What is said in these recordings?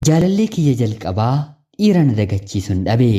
Jaalallee kiyya jalqabaa dhiira na dagachiisuun dhabe.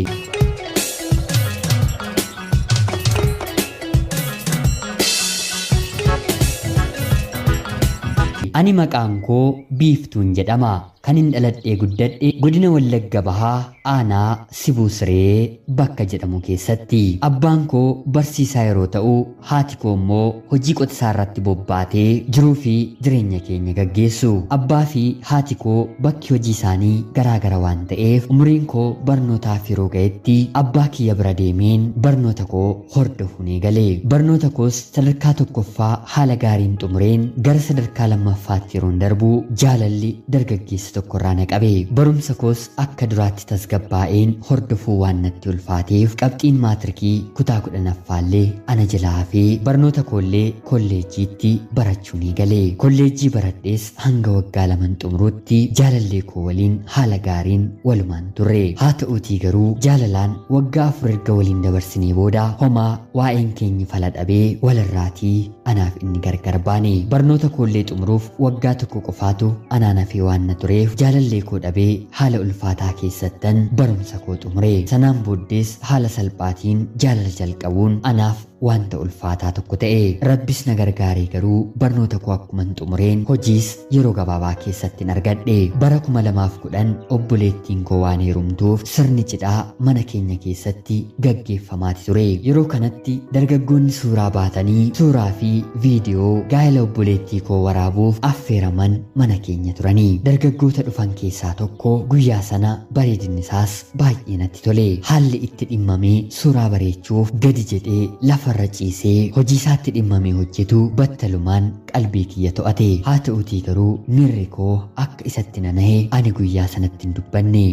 Ani maqaan koo Biiftuun jedhama. Kan hin dhaladhee guddadhe godina Wallagga Bahaa aanaa Sibuu Siree bakka jedhamu keessatti. Abbaan koo barsiisaa yeroo ta'u, haati koo immoo hojii qotisaa irratti bobbaatee jiruu fi jireenya keenya gaggeessu. Abbaa fi haati koo bakki hojii isaanii garaagara waan ta'eef umuriin koo barnootaaf yeroo ga'etti abbaa kiyya bira deemeen barnoota koo hordofuun eegale. Barnoota koos sadarkaa tokkoffaa haala gaariin xumureen gara sadarkaa lammaffaatti yeroon darbu jaalalli dargaggeessa tokkorraa na qabe. Barumsa koos akka duraatti tasgabbaa'een hordofuu waan natti ulfaateef qabxiin maatirikii kutaa 10ffaallee ana jalaa hafee barnoota koollee kolleejjiitti barachuun eegale. Kolleejjii baradhees hanga waggaa 2 xumuruutti jaalallee koo waliin haala gaariin walumaan turre. Haa ta'uutii garuu jaalalaan waggaa 4 erga waliin dabarsinee booda homaa waa'een keenya fala dhabee walirraatii anaaf inni gargar baane. Barnoota koollee xumuruuf waggaa 1 qofaatu anaan hafee waan na tureef jaalallee koo dhabee haala ulfaataa keessattan barumsa koo xumure. Sanaan booddees haala salphaatiin jaalala jalqabuun anaaf wanta ulfaataa tokko ta'e. Rabbis na gargaaree garuu barnoota koo akkuman xumureen hojiis yeroo gabaabaa keessatti argadhe. Bara 2010 obboleettiin koo waan heerumtuuf sirni cidhaa mana keenya keessatti gaggeeffamaati ture. Yeroo kanatti dargaggoonni suuraa baatanii suuraa fi viidiyoo gaa'ela obboleettii koo waraabuuf affeeraman mana keenya turanii. Dargaggoota dhufan keessaa tokko guyyaa sana bareedinni isaas baay'ee natti tole. Haalli itti dhimmamee suuraa bareechuuf gadi jedhee lafa irra ciisee hojii isaatti dhimmamee hojjetu battalumaan qalbii kiyya to'ate. Haa ta'uutii garuu miirri koo akka isatti nanahe ani guyyaa sanatti hin dubbanne.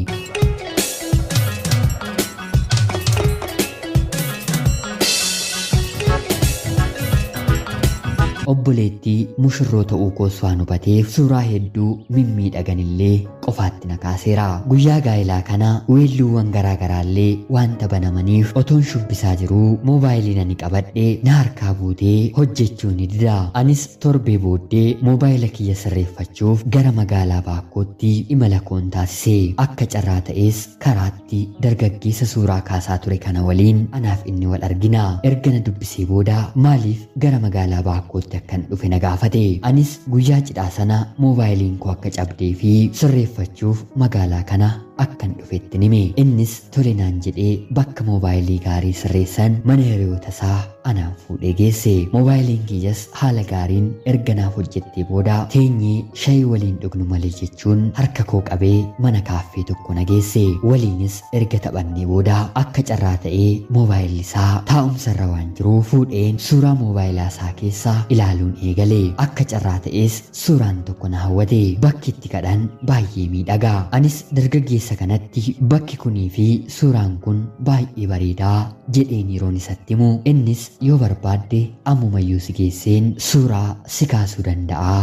Obboleettii mushurroo ta'uu koos waan hubateef suuraa hedduu mimmiidhaganillee qofaatti na kaaseera. Guyyaa gaa'elaa kana weelluuwwan garaagaraallee wanta banamaniif otoon shubbisaa jiruu moobaayiliin ani qabadhe na harkaa buutee hojjechuu ni dida. Anis torbee booddee moobaayila kiyya sirreeffachuuf gara magaalaa Baakkootti imala koon taasise. Akka carraa ta'es karaatti dargaggeessa suuraa kaasaa ture kana waliin anaaf inni wal argina. Erga na dubbisee booda maaliif gara magaalaa Baakkootti akkan dhufe na gaafate. Anis guyyaa cidhaa sana moobaayiliin koo akka cabdee fi sirreeffachuuf magaalaa kana akkan dhufetti nime. Innis tole naan jedhee bakka moobaayilii gaarii sirreessan mana hiriyoota isaa anaan fuudhee geesse. Moobaayiliin kiyyas haala gaariin erga naaf hojjettee booda teenyee shayii waliin dhugnu malee jechuun harka koo qabee mana kaaffee tokko na geesse. Waliinis erga taphannee booda akka carraa ta'ee moobaayilli isaa taa'umsarra waan jiruuf fuudheen suuraa moobaayilaa isaa keessaa ilaaluun eegale. Akka carraa ta'es suuraan tokko na hawwate. Bakki itti kadhan baay'ee miidhaga. Anis dargaggeessa kanatti bakki kunii fi suuraan kun baay'ee bareedaa jedheen yeroon isatti himu innis yoo barbaadde ammumayyuu si geesseen suuraa si kaasuu danda'a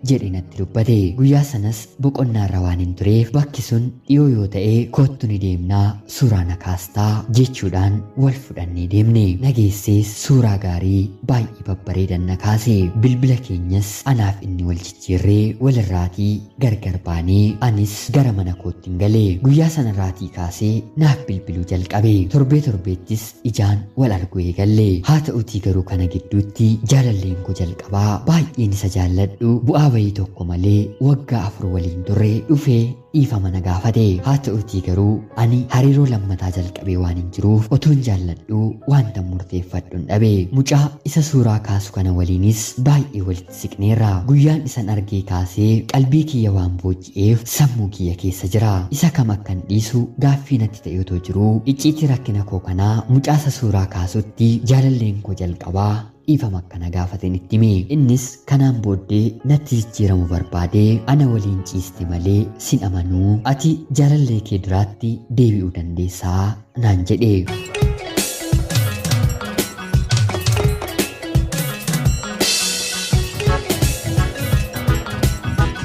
jedhee natti dubbate. Guyyaa sanas boqonnaarra waan hin tureef bakki sun dhiyoo yoo ta'e kottu ni deemnaa suuraa na kaastaa jechuudhaan wal fudhannee deemne. Nageessees suuraa gaarii baay'ee babbareedan na kaase. Bilbila keenyas anaaf inni wal jijjiirree walirraatii gargar baanee anis gara mana kootti hin gale. Guyyaa sanarraatii kaasee naaf bilbiluu jalqabe. Torbee torbeettis ijaan wal arguu eegalle. Haa ta'uutii garuu kana gidduutti jaalalleen koo jalqabaa baay'een isa jaalladhu bu'aa bayii tokko malee waggaa 4 waliin turre dhufee dhiifama na gaafate. Haa ta'uutii garuu ani hariiroo lammataa jalqabee waan hin jiruuf otoon jaalladhu wanta murteeffadhu hin dhabe. Mucaa isa suuraa kaasu kana waliinis baay'ee walitti siqneerra. Guyyaan isan argee kaasee qalbii kiyya waan booji'eef sammuu kiyya keessa jira. Isa kam akkan dhiisu gaaffii natti ta'e otoo jiruu icciitii rakkina koo kanaa mucaa isa suuraa kaasutti jaalalleen koo jalqabaa dhiifama akkana gaafateen itti hime. Innis kanaan booddee natti jijjiiramu barbaadee ana waliin ciiste malee sin amanuu ati jaalallee kee duraatti deebi'uu dandeessaa naan jedhe.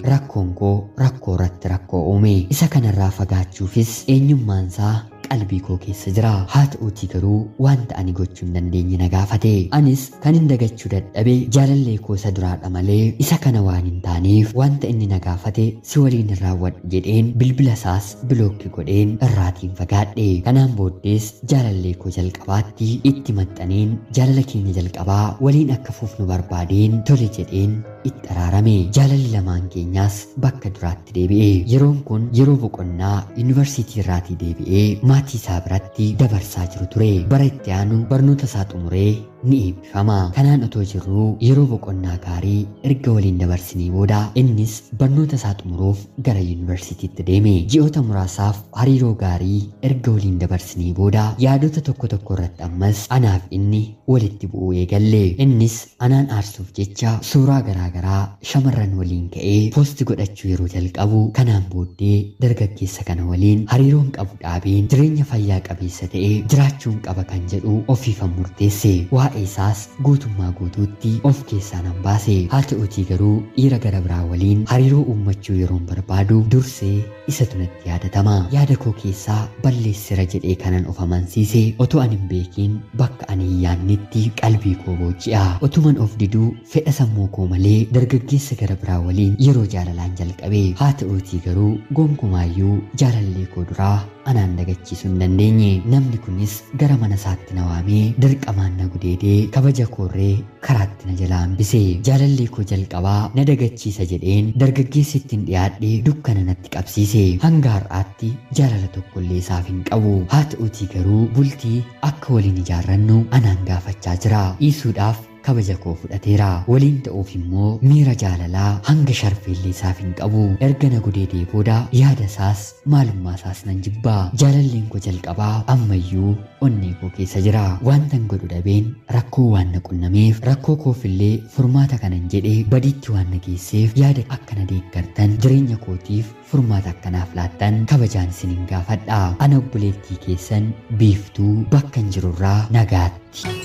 Rakkoon koo rakkoo irratti rakkoo uume. Isa kanarraa fagaachuufis eenyummaan isaa qalbii koo keessa jira. Haa ta'uutii garuu wanta ani gochuu hin dandeenye na gaafate. Anis kan hin dagachuu dadhabe jaalallee koo isa duraadha malee isa kana waan hin taaneef wanta inni na gaafate si waliin hin raawwadhu jedheen bilbila isaas bilookkii godheen irraatiin fagaadhe. Kanaan booddees jaalallee koo jalqabaatti itti maxxaneen jaalala keenya jalqabaa waliin akka fufnu barbaadeen tole jedheen itti araarame. Jaalalli lamaan keenyaas bakka duraatti deebi'e. Yeroon kun yeroo boqonnaa yuunivarsiitii irraatii deebi'ee maatii isaa biratti dabarsaa jiru ture. Bara itti aanu barnoota isaa xumuree ni eebbifama. Kanaan otoo jirruu yeroo boqonnaa gaarii erga waliin dabarsinii booda innis barnoota isaa xumuruuf gara yuunivarsiitiitti deeme. Ji'oota muraasaaf hariiroo gaarii erga waliin dabarsinii booda yaadota tokko tokko irratti ammas anaaf inni walitti bu'uu eegalle. Innis anaan aarsuuf jecha suuraa garaagaraa shamarran waliin ka'ee poosti godhachuu yeroo jalqabu, kanaan booddee dargaggeessa kana waliin hariiroon qabu dhaabeen jireenya fayyaa qabeessa ta'e jiraachuun qaba kan jedhu ofiifan murteesse. Waa'ee isaas guutummaa guutuutti of keessaa nan baase. Haa ta'uutii garuu dhiira gara biraa waliin hariiroo uummachuu yeroon barbaadu dursee isatu natti yaadatama. Yaada koo keessaa balleessira jedhee kanan of amansiise otoo ani hin beekiin bakka ani hin yaadnetti qalbii koo booji'a. Otuman of diduu fedha sammuu koo malee dargaggeessa gara biraa waliin yeroo jaalalaan jalqabe. Haa ta'uutii garuu gonkumaayyuu jaalallee koo duraa anaan dagachiisuu hin dandeenye. Namni kunis gara mana isaatti na waamee dirqamaan na gudeedee kabaja koorree karaatti na jalaa hambise. Jaalallee koo jalqabaa na dagachiisa jedheen dargaggeessi ittiin dhiyaadhe dukkana natti qabsiise. Hanga har'aatti jaalala tokkollee isaaf hin qabu. Haa ta'uutii garuu bultii akka waliin ijaarrannu anaan gaafachaa jira. Dhiisuudhaaf kabaja koo fudhateera. Waliin ta'uuf immoo miira jaalalaa hanga sharfeellee isaaf hin qabu. Erga na gudeedee booda yaada isaas maalummaa isaas nan jibbaa. Jaalalleen koo jalqabaa ammayyuu onnee koo keessa jira. Wantan godhu dhabeen rakkoo waan na qunnameef rakkoo koofillee furmaata kanan jedhee badiitti waan na geesseef yaada akka na deeggartan jireenya kootiif furmaata akkanaaf laattan kabajaan isinin gaafadha. Ana obboleettii keessan Biiftuu bakkan jirurraa nagaatti.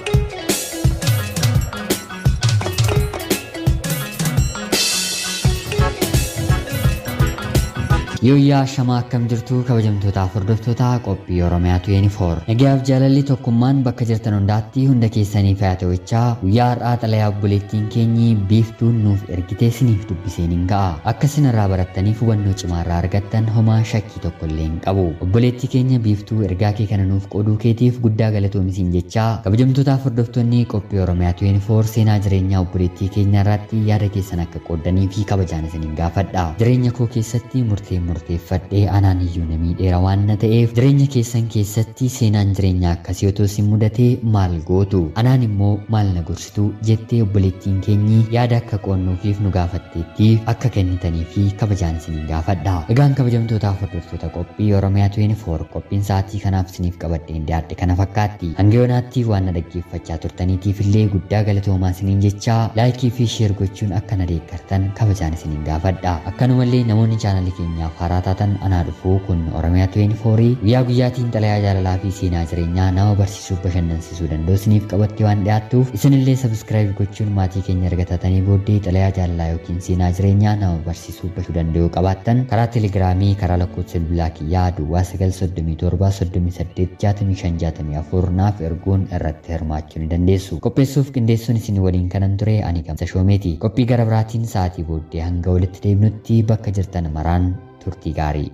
Yooyyaa shamaa akkam jirtu kabajamtootaaf hordoftoota qophii Oromiyaa 24. Nagayaaf jaalalli tokkummaan bakka jirtan hundaatti hunda keessaniif haa ta'uchaa guyyaa har'aa xalayaa obboleettiin keenyi Biiftuun nuuf ergite isiniif dubbiseen hin ga'a. Akka isin irraa barattaniif hubannoo cimaa irraa argattan homaa shakkii tokko illee hin qabu. Obboleettii keenya Biiftuu ergaa kee kana nuuf qooduu keetiif guddaa galatoomi jechaa kabajamtootaaf hordoftoonni qophii Oromiyaa 24 seenaa jireenyaa obboleettii keenya irratti yaada keessan akka qooddanii fi kabajaan isiniin gaafadha. Jireenya koo keessatti murtee murteeffadhee anaan iyyuu na miidheera waan na ta'eef jireenya keessan keessatti seenaan jireenyaa akkasii otoo isin mudatee maal gootu, anaan immoo maal na gorsitu jettee obboleettiin keenyi yaada akka qoonnuufiif nu gaafatteettiif akka kennitanii fi kabajaan isiniin gaafadha. Egaan kabajamtootaaf hordoftoota qophii Oromiyaa 24 qophiin sa'aatii kanaaf isiniif qabadheen dhiyaadhe kana fakkaatti. Hanga yoonaatti waan na dhaggeeffachaa turtaniitiif illee guddaa galatoomaa isiniin jechaa laayikii fi sheer gochuun akka na deeggartan kabajaan isiniin gaafadha. Akkanumallee namoonni chaanalii keenyaaf haaraa taatan anaa dhufuu kun Oromiyaa 24 guyyaa guyyaatiin xalayaa jaalalaa fi seenaa jireenyaa nama barsiisuuf bashannansiisuu danda'u isiniif qabattee waan dhiyaattuuf isinillee sabskiraayib gochuun maatii keenya erga taatanii booddee xalayaa jaalalaa yookiin seenaa jireenyaa nama barsiisuuf bashuu danda'u qabaattan karaa telegiraamii karaa lakkoofsa bilbilaa kiyyaa duwwaa 937 38 65 64 naaf erguun irratti hirmaachuu ni dandeessu. Qopheessuuf qindeessuun isin waliin kanan ture ani Gamsa Shoomeeti. Qophii gara biraatiin sa'aatii booddee hanga walitti deebinutti bakka jirtan maraan turtii gaarii.